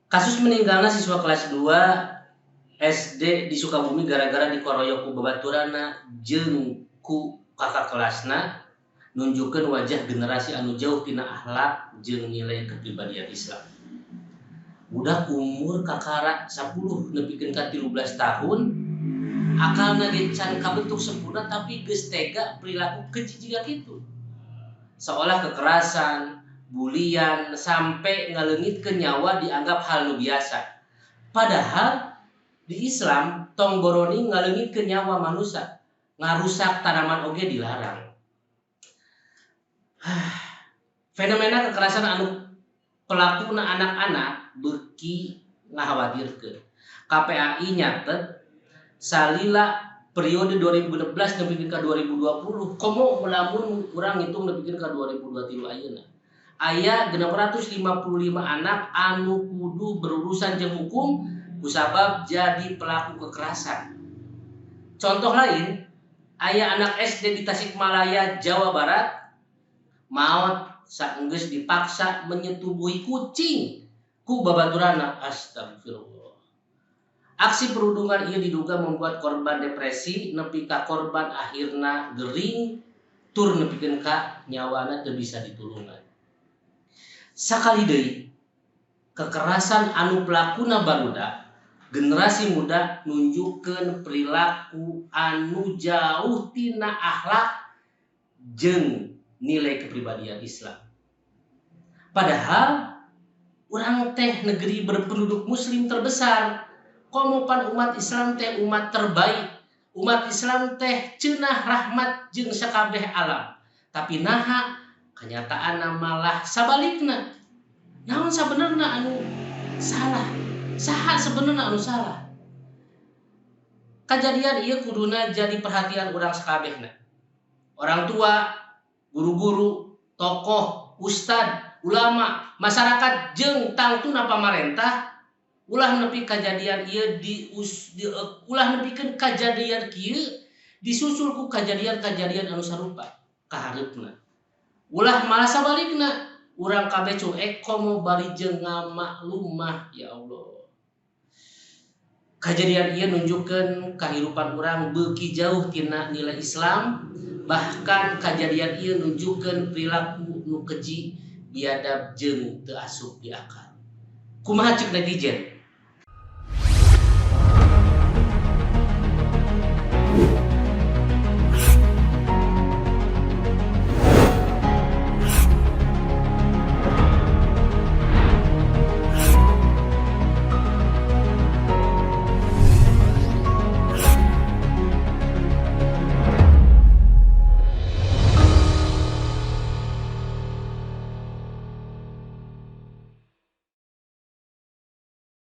Kasus meninggalna siswa kelas 2 SD di Sukabumi gara-gara dikoroyok ku babaturanna jeung ku kakak kelasna nunjukkeun wajah generasi anu jauh tina akhlak jeung nilai kepribadian Islam. Budak umur kakara 10 nepikeun ka 13 tahun akalna ge can kabentuk sempurna tapi geus tega perilaku keji jiga kitu. Seolah kekerasan, bulian sampai ngaleungitkeun nyawa dianggap hal nu biasa. Padahal di Islam tong boroni ngaleungitkeun nyawa manusia, ngarusak tanaman oge dilarang. Fenomena kekerasan anu pelakuna anak-anak beuki ngakhawatirkeun. KPAI nyatet salila periode 2016 nepikeun ka 2020, komo lamun urang ngitung nepikeun ka 2023 ayeuna. Aya 655 anak anu kudu berurusan jeung hukum kusabab jadi pelaku kekerasan. Contoh lain, aya anak SD di Tasikmalaya, Jawa Barat maot saenggeus dipaksa menyetubuhi kucing ku babaturanna. Astagfirullah. Aksi perundungan ieu diduga membuat korban depresi nepi ka korban akhirna gering tur nepikeun ka nyawana teu bisa ditulungan. Sakali deui kekerasan anu pelakuna barudak generasi muda nunjukkeun perilaku anu jauh tina akhlak jeung nilai kepribadian Islam. Padahal urang teh negeri berpenduduk muslim terbesar. Komo pan umat Islam teh umat terbaik. Umat Islam teh ceunah rahmat jeung sakabeh alam. Tapi naha kenyataanna malah sabalikna. Naon sabenerna anu salah? Saha sebenarnya anu salah? Kajadian ieu kuduna jadi perhatian urang sakabehna. Orang tua, guru-guru, tokoh, ustad, ulama, masyarakat jeung tangtuna pamarentah ulah nepi kajadian ieu ulah nepikeun kajadian kieu disusul ku kajadian-kajadian anu sarupa kahareupna. Ulah malah sabalikna urang kabeh cuek komo bari jeung ngamaklumah. Ya Allah. Kajadian ieu nunjukkeun kahirupan urang beuki jauh tina nilai Islam, bahkan kajadian ieu nunjukkeun perilaku nu keji, biadab jeung teu asup di akal. Kumaha ceuk netizen?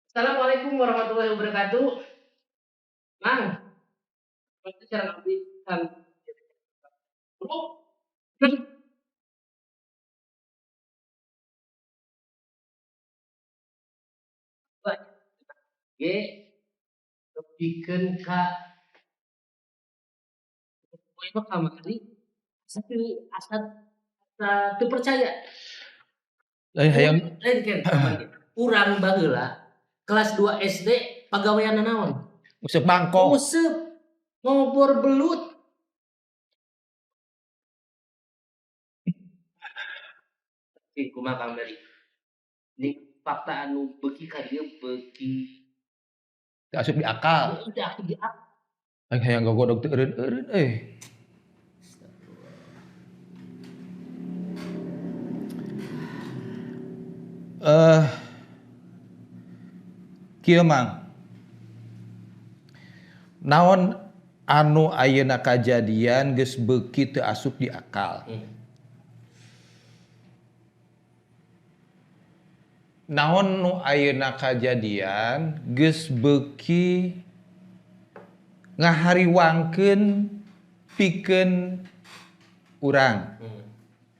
Assalamualaikum warahmatullahi wabarakatuh. Mang, cara kan G nepikeun ka poe mah kamari asa asa teu percaya. Lain hayang lain ken urang baheula kelas 2 SD pagaweanna naon? Nguseup bangkok. Nguseup, ngobor belut. Ih, kumaha Kang Beri? Ini fakta anu beuki ka dieu beuki teu asup di akal. Teu asup di akal. Aing hayang gagodog teu eureun-eureun euy. Kieu Mang. Naon anu ayeuna kajadian geus beuki teu asup di akal. Naon nu ayeuna kajadian geus beuki ngahariwangkeun pikeun urang.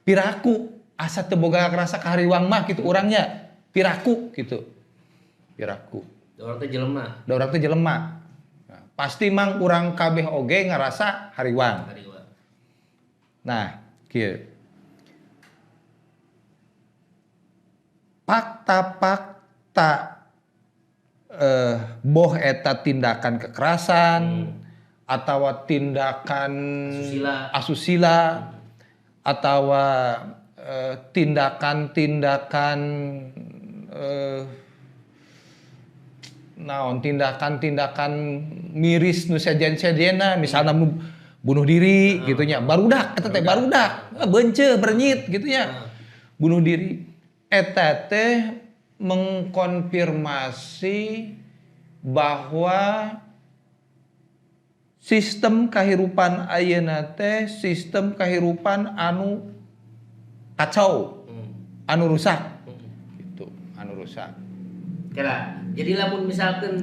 Piraku asa teu boga rasa kahariwang mah kitu urangnya. Piraku kitu. Piraku. Da urang teh jelema. Da urang teh jelema. Nah, pasti mang urang kabeh oge ngarasa hariwang. Hariwang. Nah, kieu. Fakta-fakta Boh eta tindakan kekerasan atau tindakan Asusila. Asusila atau tindakan-tindakan naon, tindakan-tindakan miris nu sejen-sejenna, misalnya bunuh diri gitu nya, barudak eta teh, barudak beunce bernyit gitu nya, bunuh diri eta teh mengkonfirmasi bahwa sistem kehidupan ayeuna teh sistem kehidupan anu kacau, anu rusak gitu, anu rusak. Kira. Jadi lamun misalkan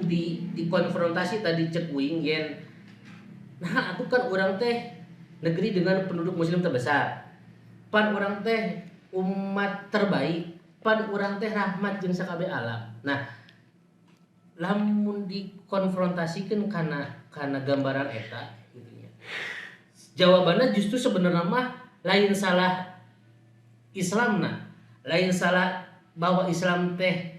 dikonfrontasi tadi cek uing yen, nah aku kan urang teh negeri dengan penduduk muslim terbesar. Pan urang teh umat terbaik, pan urang teh rahmat jeung sakabeh alam. Nah, lamun dikonfrontasikan karena gambaran eta gitu nya. Jawabannya justru sebenarnya mah lain salah Islam, nah lain salah bahwa Islam teh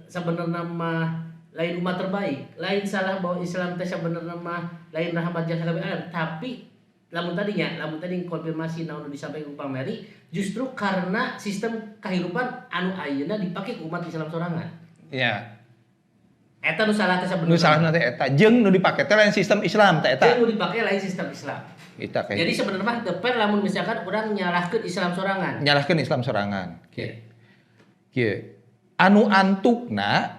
sebenarnya mah lain umat terbaik, lain salah bahwa Islam teh sebenarnya mah lain rahmat jasa kabeh alam, tapi lamun tadinya, lamun tadi konfirmasi naon nu disampaikan ku Pak Meri, justru karena sistem kehidupan anu ayeuna dipake ku umat Islam sorangan. Eta nu salah teh sebenarnya. Nu salah teh eta jeung nu dipake teh lain sistem Islam teh eta. Jeung nu dipake lain sistem Islam. Eta kayak Jadi gitu. Sebenarnya mah teu fair lamun misalkan urang nyalahkeun Islam sorangan. Nyalahkeun Islam sorangan. Kieu. Kieu. Anu antukna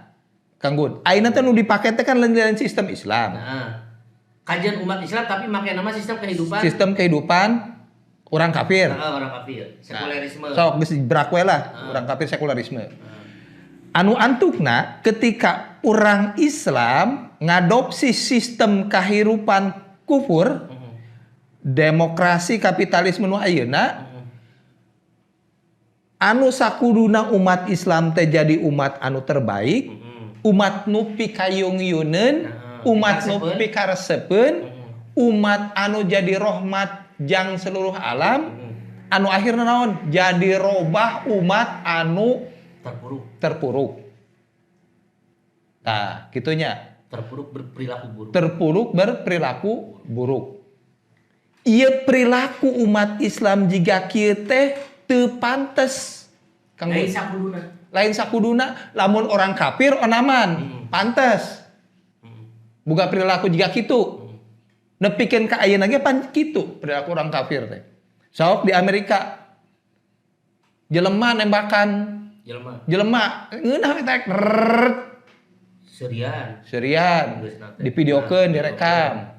Kang Gun, ayeuna teh nu dipake teh kan lain sistem Islam. Nah, kajian umat Islam tapi make nama sistem kehidupan. Sistem kehidupan orang kafir. Nah, orang kafir, sekulerisme. Nah, sok geus berak we lah, orang kafir sekularisme. Anu antukna ketika orang Islam ngadopsi sistem kehidupan kufur, demokrasi kapitalisme nu ayeuna, anu sakuduna umat Islam teh jadi umat anu terbaik, umat nu pikayung-yuneun, umat nu pikaresepeun. Pikaresepeun, umat anu jadi rahmat jang seluruh alam, anu akhirna naon? Jadi robah umat anu Terpuruk. Terpuruk. Nah, gitunya. Terpuruk berperilaku buruk. Terpuruk berperilaku buruk. Ieu perilaku umat Islam jiga kieu teh teu pantes. Kang Lain Bud. Sakuduna. Lain sakuduna, lamun orang kafir onaman, pantes. Boga perilaku jiga kitu. Nepikeun ka ayeuna ge pan kitu perilaku orang kafir teh. Sok di Amerika jelema nembakan. Jelema. Jelema ngeunah we teh. Rrrr. Serian. Serian. Geus na teh. Divideokeun, direkam.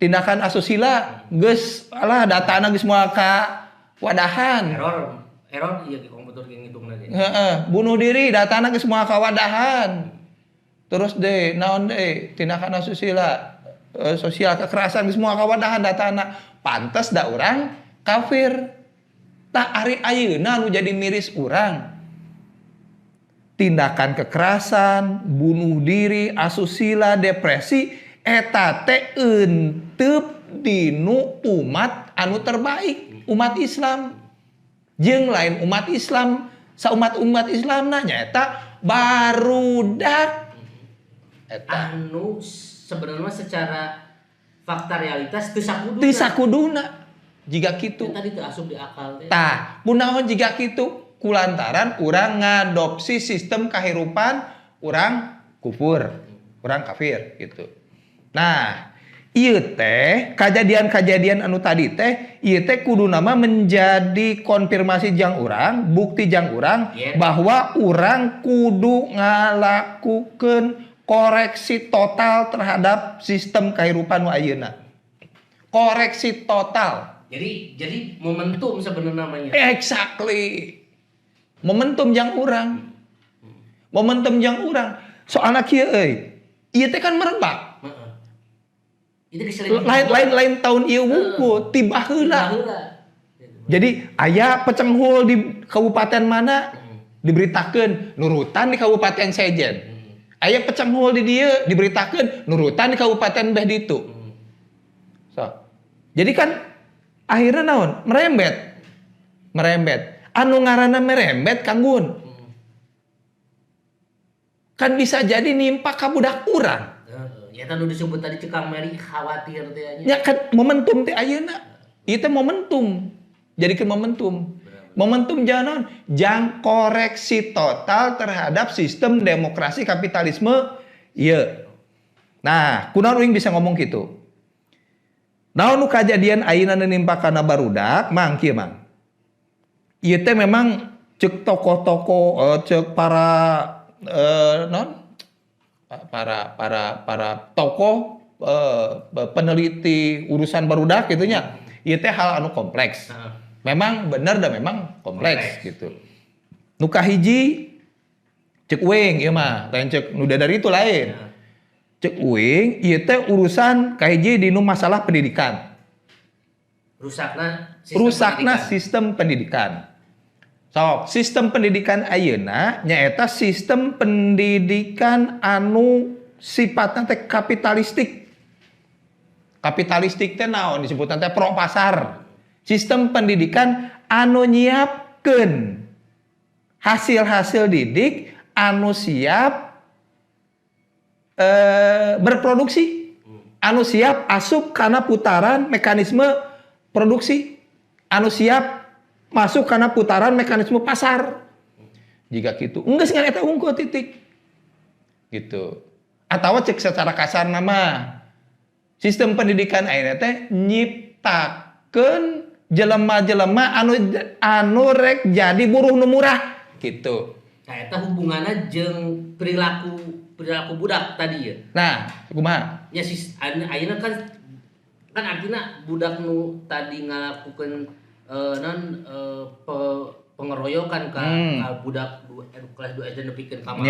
Tindakan asusila geus alah datana geus moal ka wadahan. Error, error iya di komputer ge ngitungna ge. Heeh, bunuh diri datana geus moal ka wadahan. Terus deh naon deh, tindakan asusila, sosial kekerasan geus moal ka wadahan datana. Pantes da urang kafir. Tah ari ayeuna nu jadi miris urang. Tindakan kekerasan, bunuh diri, asusila, depresi eta teh eunteup dinu umat anu terbaik, umat Islam. Jeung lain umat Islam, saumat-umat Islam na nyaeta barudak eta. Anu sebenarnya secara fakta realitas teu sakuduna. Teu sakuduna jiga kitu. Tadi teu asup di akal teh. Tah, kunaon jiga kitu? Kulantaran urang ngadopsi sistem kehidupan urang kufur, urang kafir gitu. Nah, ieu teh kejadian-kejadian anu tadi teh, ieu teh kudu nama menjadi konfirmasi jang urang, bukti jang urang bahwa urang kudu ngalakukeun koreksi total terhadap sistem kehidupan nu ayeuna. Koreksi total. Jadi momentum sebenarnya namanya. Exactly. Momentum jang urang. Momentum jang urang. Soalna kieu euy. Ieu teh kan merebak. Heeh. Itu keselin. Lain lain lain tahun ieu wungkul, tiba heula. Tiba heula. Jadi aya pecenghul di kabupaten mana diberitakeun nurutan di kabupaten sejen. Aya pecenghul di dieu diberitakeun nurutan di kabupaten beh ditu. So. Jadi kan akhirnya naon? Merembet. Merembet. Anu ngaranna merembet Kang Gun. Kan bisa jadi nimpa ka budak urang. Heeh, ya nu disebut tadi cek Kang Meri khawatir teh nya. Ya kan momentum teh ayeuna. Ieu teh momentum. Jadikeun momentum. Momentum jangan jang koreksi total terhadap sistem demokrasi kapitalisme ieu. Nah, kunaon uing bisa ngomong gitu? Naon nu kajadian ayeuna nu nimpa kana barudak, Mang, kieu Mang. Ieu teh memang cek tokoh-tokoh, cek para non para para para tokoh, peneliti urusan barudak gitu nya. Ieu teh hal anu kompleks. Memang benar dan memang kompleks, gitu. Nu kahiji cek uing ieu mah, lain cek nu dari itu lain. Cek uing ieu teh urusan kahiji dinu masalah pendidikan. Rusakna sistem Rusakna pendidikan. Sistem pendidikan. Sok, sistem pendidikan ayeuna nyaeta sistem pendidikan anu sifatna teh kapitalistik. Kapitalistik teh naon disebutna teh pro pasar. Sistem pendidikan anu nyiapkeun hasil-hasil didik anu siap berproduksi, anu siap asup karena putaran mekanisme produksi, anu siap masuk karena putaran mekanisme pasar. Jika gitu, enggak sih eta unggul titik. Gitu. Atau cek secara kasar nama sistem pendidikan ayeuna teh nyiptakeun jelema-jelema anu anu rek jadi buruh nu murah gitu. Nah, eta hubunganna jeung perilaku perilaku budak tadi ya. Nah, kumaha? Ya sis ayeuna kan kan artinya budak nu tadi ngalakukeun non pengeroyokan ka budak kelas 2 SD nepikeun ka maot.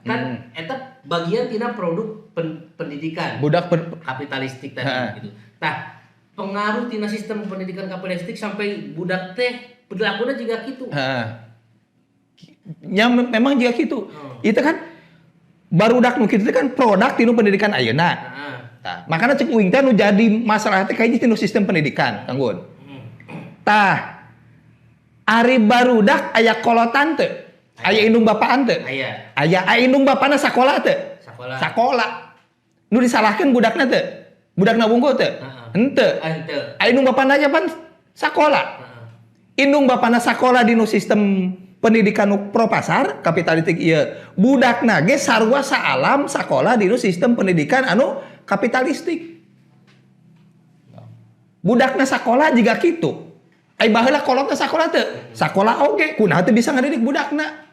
Kan eta bagian tina produk pendidikan Budak kapitalistik tadi gitu. Nah, pengaruh tina sistem pendidikan kapitalistik sampai budak teh perilakunya juga gitu. Heeh. Ya memang jika gitu. Itu kan barudak nu kitu teh kan produk tinu pendidikan ayeuna. Tah, makanya cek uing teh nu jadi masalah teh kayaknya tinu sistem pendidikan, Kang Gun. Tah, ari barudak aya kolotan teu? Aya indung bapaan teu? Aya. Aya, aya indung bapana sakola teu? Sakola. Sakola. Nu disalahkeun budakna teu? Budakna wungkul teu? Heeh. Henteu. Ah, henteu. Aya indung bapana aja pan sakola. Indung bapana sakola dinu sistem pendidikan nu pro pasar kapitalistik ieu. Budakna ge sarua saalam sakola dinu sistem pendidikan anu kapitalistik. Budakna sakola jiga kitu. Ai baheula kolotna sakola teu? Sakola oge, kunaha teu bisa ngadidik budakna?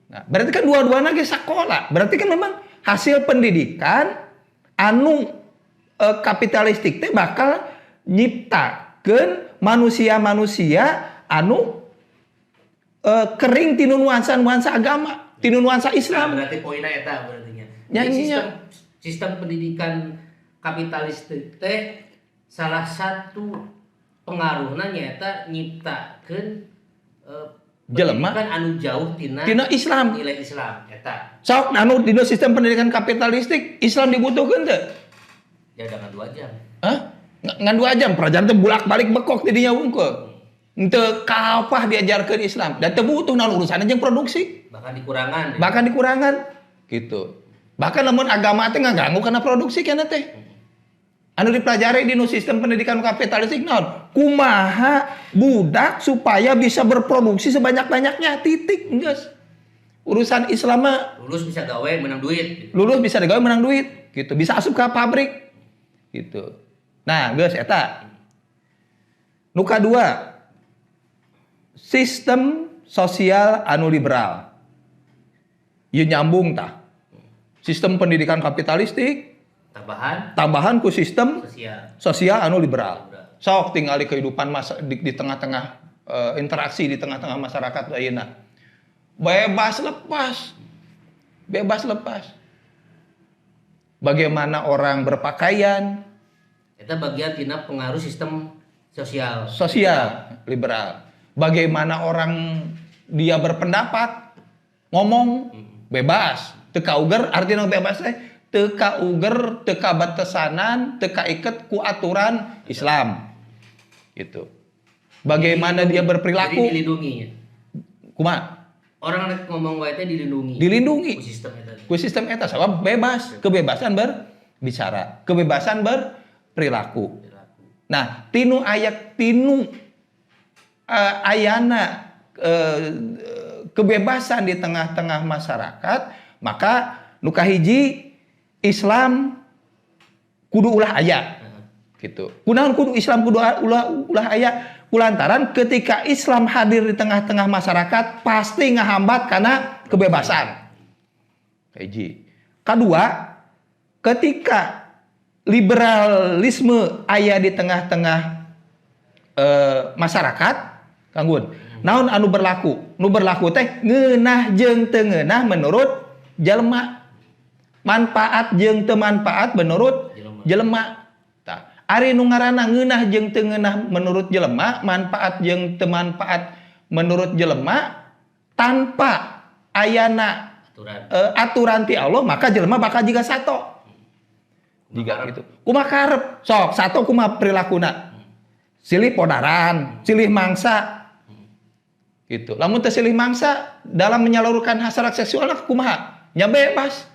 Nah, berarti kan dua-duana ge sakola. Berarti kan memang hasil pendidikan anu kapitalistik teh bakal nyiptakeun manusia-manusia anu kering tinu nuansa-nuansa agama, tinu nuansa Islam. Nah, berarti poinnya eta berarti nya. Ya, Jadi iya. sistem sistem pendidikan kapitalistik teh salah satu pengaruhna nyaeta nyiptakeun Jelema. pendidikan anu jauh tina Tina Islam. Nilai Islam eta. Sok anu dina sistem pendidikan kapitalistik Islam dibutuhkeun teu? Ya jangan 2 jam. Hah? Ngan 2 jam pelajaran teh bolak-balik bekok tidinya wungkul. Henteu kapah diajarkeun Islam dan teu butuh naon urusanna jeung produksi. Bahkan dikurangan. Ya. Bahkan dikurangan gitu. Bahkan lamun agama teh ngaganggu karena produksi kana teh. Anu dipelajari di nu sistem pendidikan kapitalistik naon? Kumaha budak supaya bisa berproduksi sebanyak-banyaknya, titik geus. Urusan Islam mah Lulus bisa gawe menang duit. Lulus bisa digawe menang duit gitu, bisa asup ke pabrik gitu. Nah, geus eta. Nu kadua, sistem sosial anu liberal. Ieu nyambung tah. Sistem pendidikan kapitalistik Tambahan tambahan ku sistem sosial. Sosial anu liberal. Liberal. Sok tinggali kehidupan masa di tengah-tengah interaksi di tengah-tengah masyarakat ayeuna. Bebas lepas. Bebas lepas. Bagaimana orang berpakaian, Eta bagian tina pengaruh sistem sosial. Sosial liberal. Bagaimana orang dia berpendapat, ngomong bebas. Teu kauger artinya bebas teh teu kauger, teu kabatesanan, teu kaiket ku aturan Islam. Gitu. Bagaimana dia berperilaku? Jadi dilindungi. Kumaha? Orang rek ngomong wae teh dilindungi. Dilindungi. Ku sistem eta. Ku sistem eta sabab bebas, kebebasan berbicara, kebebasan berperilaku. Perilaku. Nah, tinu ayat tinu ayana kebebasan di tengah-tengah masyarakat, maka nu kahiji Islam kudu ulah aya. Gitu. Kunaon kudu Islam kudu ulah ulah aya? Kulantaran ketika Islam hadir di tengah-tengah masyarakat pasti ngahambat karena kebebasan. Hiji. Kedua, ketika liberalisme aya di tengah-tengah masyarakat, Kang Gun, naon anu berlaku? Nu berlaku teh ngeunah jeung teu ngeunah menurut jelema. Manfaat jeung teu manfaat menurut Jelema. jelema. Tah, ari nu ngaranna ngeunah jeung teu ngeunah menurut jelema, manfaat jeung teu manfaat menurut jelema tanpa ayana Aturan. Aturan ti Allah, maka jelema bakal jiga sato. Jiga Kumaha gitu. Kumaha karep? Sok, sato kumaha perilakuna? Silih podaran, silih mangsa. Gitu. Lamun teu silih mangsa dalam menyalurkan hasrat seksual kumaha? Nya bebas.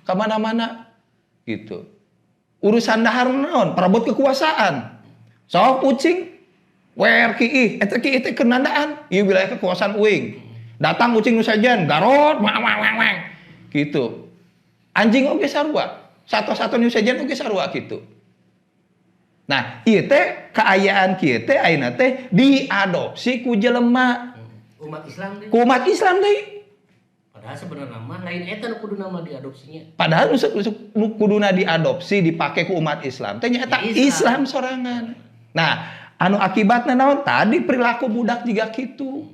Ka mana-mana gitu. Urusan dahar naon? Perebut kekuasaan. Sok ucing wer kiih, eta kiih teh keur nandaan, ieu wilayah kekuasaan uing. Datang ucing nu sejen, garot, wang wang wang wang. Gitu. Anjing oge sarua. Sato-sato nu sejen oge sarua gitu. Nah, ieu teh kaayaan kieu teh ayeuna teh diadopsi ku jelema. Umat Islam deh. Ku umat Islam deui. Padahal sebenarnya mah lain eta nu kuduna mah diadopsinya. Padahal nu kuduna diadopsi dipake ku umat Islam teh nyaeta Ya, Islam. Islam sorangan. Nah, anu akibatna naon? Tadi perilaku budak juga gitu.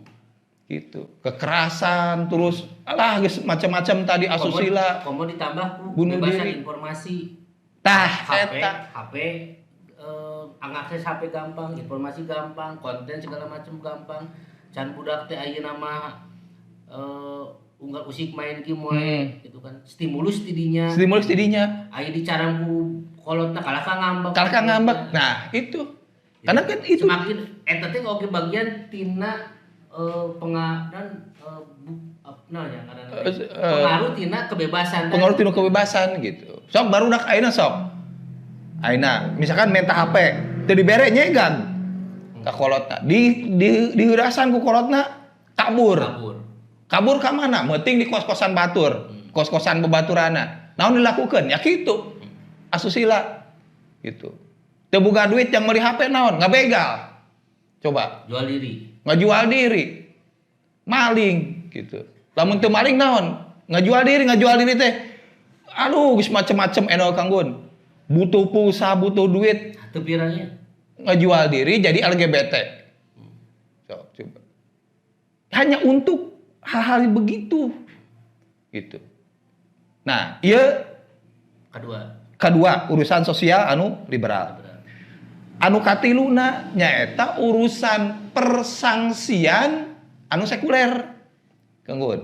Gitu. Kekerasan terus alah geus macam-macam tadi asusila. Komo ditambah ku Bunuh kebebasan diri. informasi. Tah, HP, eta. HP akses HP gampang, informasi gampang, konten segala macam gampang. Can budak teh ayeuna mah unggal usik main game wae gitu kan. Stimulus tidinya. Stimulus tidinya. Aya dicarang ku kolotna kalah ka ngambek. Kalah ka ngambek. Nah, itu. Karena kan itu Semakin eta teh oge bagian tina dan nah ya, ngaranna teh. Pengaruh tina kebebasan tadi. Pengaruh tina kebebasan gitu. Sok barudak ayeuna sok. Ayeuna misalkan minta HP, teu dibere nyegang ka kolotna. Di diheurasan ku kolotna kabur. Kabur. Kabur ka mana? Meuting di kos-kosan batur, kos-kosan bebaturana. Naon dilakukeun? Ya kitu. Asusila. Gitu. Teu boga duit yang meuli HP naon? Ngabegal. Coba. Jual diri. Ngajual diri. Maling gitu. Lamun teu maling naon? Ngajual diri teh. Aduh, geus macem-macem endol Kang Gun. Butuh pulsa, butuh duit. Teu piranya. Ngajual diri jadi LGBT. So, coba. Hanya untuk hal-hal begitu. Gitu. Nah, ieu kedua. Kedua, urusan sosial anu liberal. Liberal. Anu katiluna nyaeta urusan persangsian anu sekuler. Kang Gun.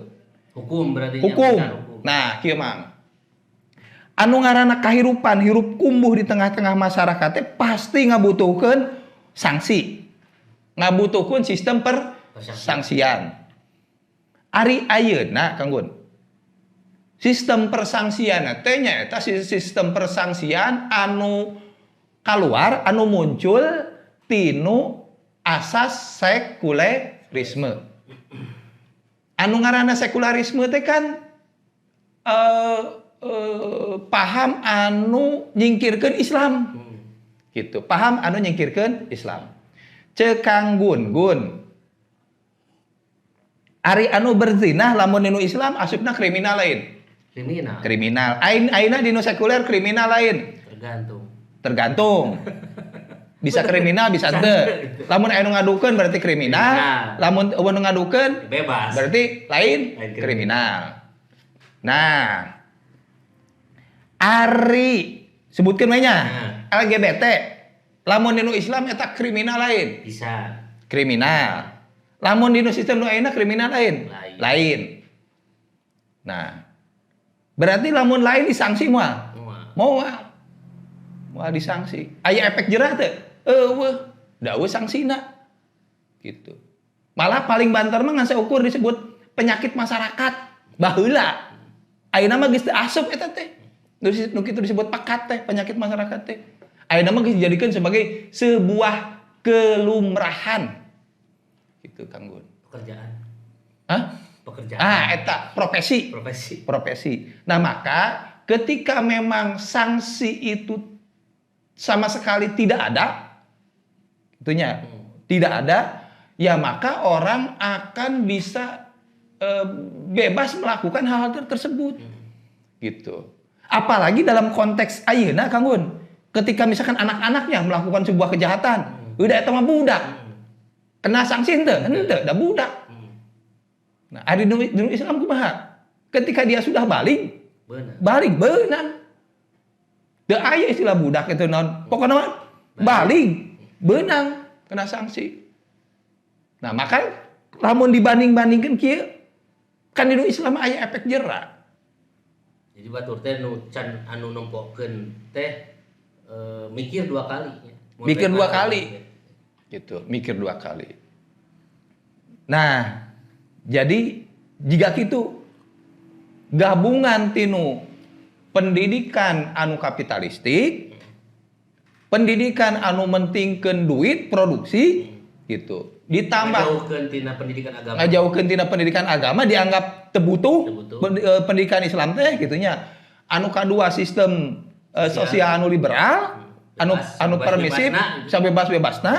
Hukum berarti. Hukum. Benar, hukum. Nah, kieu Mang. Anu ngaranna kahirupan hirup kumbuh di tengah-tengah masyarakat teh pasti ngabutuhkeun sanksi. Ngabutuhkeun sistem persangsian. Ari ayeuna Kang Gun. Sistem persangsian teh nyaeta sistem persangsian anu keluar, anu muncul tinu asas sekulerisme. Anu ngaranna sekularisme teh kan paham anu nyingkirkeun Islam. Gitu. Paham anu nyingkirkeun Islam. Ceuk Kang Gun Gun. Ari anu berzinah lamun dinu Islam asupna kriminal lain. Kriminal. Kriminal. Aina dinu sekuler kriminal lain. Tergantung. Tergantung. Bisa kriminal, bisa henteu. Lamun aya nu ngadukeun berarti kriminal. Kriminal. Lamun euweuh nu ngadukeun bebas. Berarti lain, Lain kriminal. Kriminal. Nah, ari sebutkeun we nya. Nah. LGBT. Lamun dinu Islam eta kriminal lain. Bisa. Kriminal. Lamun dinu sistem nu ayeuna kriminal lain. Lain. Lain. Nah, berarti lamun lain disangsi moal? Moal. Moal. Moal disangsi. Aya efek jerah teu? Eueuh, da eueuh sangsina. Gitu. Malah paling banter mah ngan saukur disebut penyakit masyarakat baheula. Ayeuna mah geus teu asup eta teh. Nu kitu disebut pekat teh, penyakit masyarakat teh. Ayeuna mah geus dijadikeun sebagai sebuah kelumrahan. Gitu Kang Gun. Pekerjaan. Hah? Pekerjaan. Ah, eta profesi. Profesi. Profesi. Nah, maka ketika memang sanksi itu sama sekali tidak ada, itunya tidak ada, ya maka orang akan bisa bebas melakukan hal-hal tersebut. Gitu. Apalagi dalam konteks ayeuna Kang Gun, ketika misalkan anak-anaknya melakukan sebuah kejahatan, udah eta mah budak. Kena sanksi henteu? Henteu, da budak. Nah, ari nu Islam kumaha? Ketika dia sudah balig, Benar. balig beunang. Teu aya istilah budak itu naon. Pokoknya mah balig beunang kena sanksi. Nah, maka lamun dibanding-bandingkeun kieu kan di Islam aya efek jera. Jadi batur teh nu can anu nempokeun teh mikir dua kali ya. Mun Mikir rek dua marah, kali. ya. Gitu, mikir dua kali. Nah, jadi jika gitu gabungan tinu pendidikan anu kapitalistik, pendidikan anu mentingkeun duit produksi gitu. Ditambah ngajauhkeun tina pendidikan agama. Ngajauhkeun tina pendidikan agama, dianggap teu butuh Teu butuh. Pendidikan Islam teh gitunya. Anu kadua sistem sosial anu liberal, anu Bebas, anu bebas permisif, bebasna gitu. Sabebas-bebasna,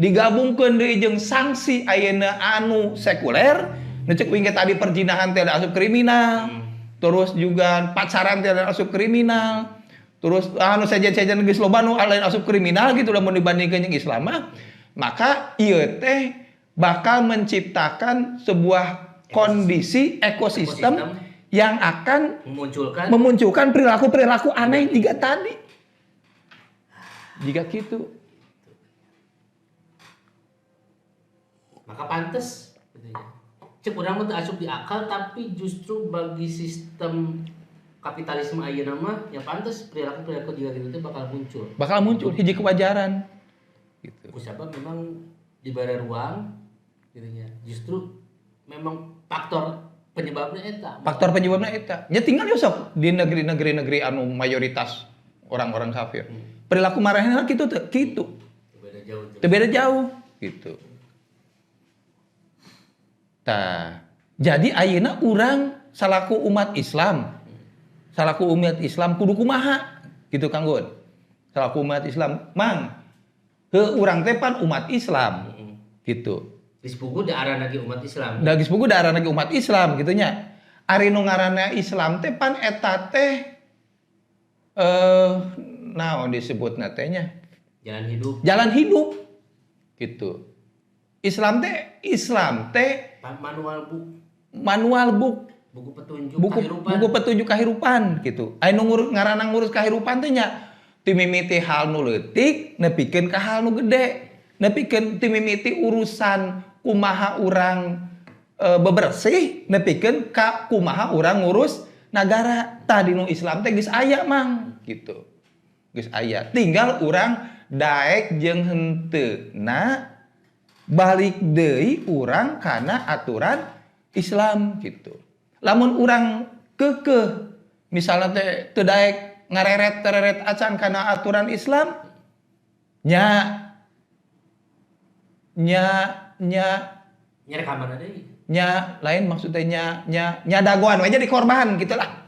digabungkeun deui jeung sanksi ayeuna anu sekuler, nu cek uing ge tadi perzinahan teh asup kriminal. Terus juga pacaran teh asup kriminal. Terus anu sejen-sejen geus loba nu lain asup kriminal gitu lamun dibandingkeun jeung Islam mah, maka ieu teh bakal menciptakan sebuah kondisi ekosistem Ekosistem. Yang akan memunculkan memunculkan perilaku-perilaku aneh jika tadi. Jika gitu. Maka pantes gitu ya. Cek urang mah teu asup di akal, tapi justru bagi sistem kapitalisme ayeuna mah ya pantes perilaku-perilaku jiga gitu teh bakal muncul. Bakal muncul hiji kewajaran. Gitu. Kusabab memang diberi ruang gitu ya. Justru memang faktor penyebabnya eta. Faktor penyebabnya eta. Ya tinggal ya sok di negeri-negeri negeri anu mayoritas orang-orang kafir. Perilaku marahnya gitu tuh, gitu. Beda jauh. Teu beda jauh gitu. Tah, jadi ayeuna urang salaku umat Islam, salaku umat Islam kudu kumaha gitu Kang Gun. Salaku umat Islam, Mang, heuh urang teh pan umat Islam gitu. Geus puguh daharan lagi umat Islam. Da geus puguh daharan lagi umat Islam gitu nya. Ari nu ngaranna Islam teh pan eta teh naon disebutna teh nya? Jalan hidup. Jalan hidup. Gitu. Islam teh Manual book. Manual book. Buku petunjuk buku, kehidupan. Buku petunjuk kehidupan gitu. Aya nu ngaranna ngurus kehidupan teh nya ti mimiti hal nu leutik nepikeun ka hal nu gede. Nepikeun ti mimiti urusan kumaha urang bebersih nepikeun ka kumaha urang ngurus nagara. Tadi nu Islam teh geus aya Mang gitu. Geus aya. Tinggal urang daek jeung henteuna balik deui urang kana aturan Islam gitu. Lamun urang keukeuh misalnya teh teu daek ngareret tereret acan kana aturan Islam nya nya nya Nya rek ka mana deui? Nya lain maksudnya nya nya nya dagoan we jadi korban gitulah.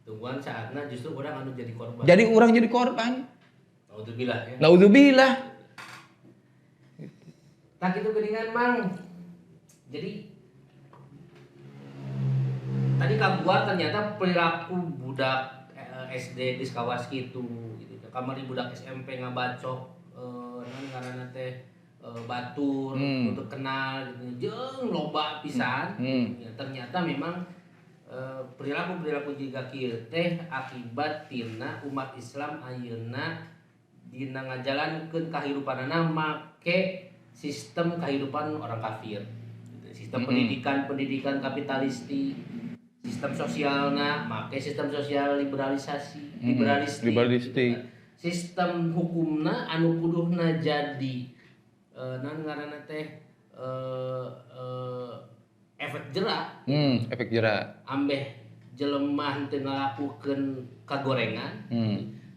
Tungguan saatna justru urang anu jadi korban. Jadi urang jadi korban. Naudzubillah ya. Naudzubillah. Tak itu geningan Mang. Jadi tadi kabuat ternyata perilaku budak SD geus kawas kitu gitu. Kamari budak SMP ngabacok naon ngaranna teh batur untuk kenal gitu. Jeung loba pisan. Ya, ternyata memang perilaku-perilaku jiga kieu teh akibat tina umat Islam ayeuna dina ngajalankeun kahirupanana make sistem kehidupan orang kafir. Sistem pendidikan kapitalistik, sistem sosialna make sistem sosial liberalisasi, liberalistik. Liberalistik. Gitu kan. Sistem hukumna anu kuduhna jadi naon ngaranna teh Efek jera. Efek jera. Ambeh jelema teu ngalakukeun kagorengan,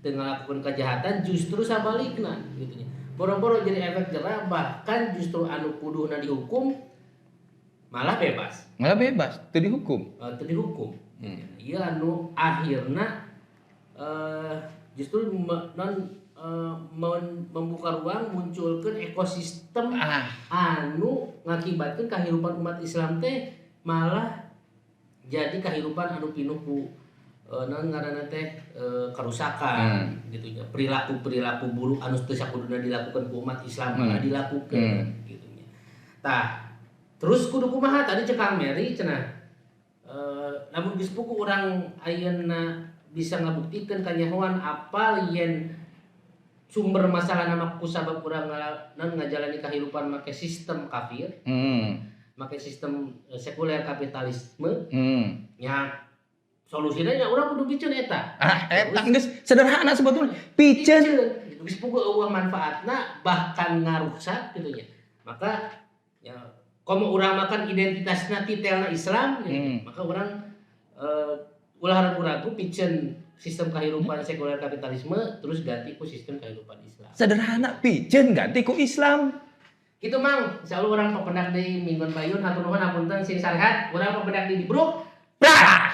teu ngalakukeun kejahatan, justru sabalikna gitu nya. Boro-boro jadi efek jera, bahkan justru anu kuduhna dihukum malah bebas. Malah bebas, teu dihukum. Teu dihukum. Iya, anu akhirna justru non membuka ruang munculkan ekosistem anu ngakibatkan kehidupan umat Islam teh malah jadi kehidupan anu pinuh ku naon ngaranna teh, kerusakan gitu ya, perilaku perilaku buruk anu teu sakuduna dilakukan ku umat Islam malah dilakukan gitu nya. Tah, terus kudu kumaha? Tadi cek Kang Mary cenah lamun geus puguh urang ayeuna bisa ngabuktikeun kanyahoan apal yen sumber masalah nama kusabab urang non ngajalani kehidupan make sistem kafir, make sistem sekuler kapitalisme nya, solusinya nya urang kudu piceun eta. Ah, eta geus sederhana sebetulnya. Piceun. Piceun gitu. Geus puguh euweuh manfaatna, bahkan ngaruksak gitu nya, maka ya komo urang makan identitasna titelna Islam gitu. Maka urang ulah ragu-ragu piceun sistem kehidupan sekuler kapitalisme, terus ganti ku sistem kehidupan Islam. Sederhana, piceun ganti ku Islam. Gitu, Mang. Insyaallah urang papendak deui mingguan payun. Hatur nuhun, hapunten, sing sarehat. Urang papendak di Bruk. Bra!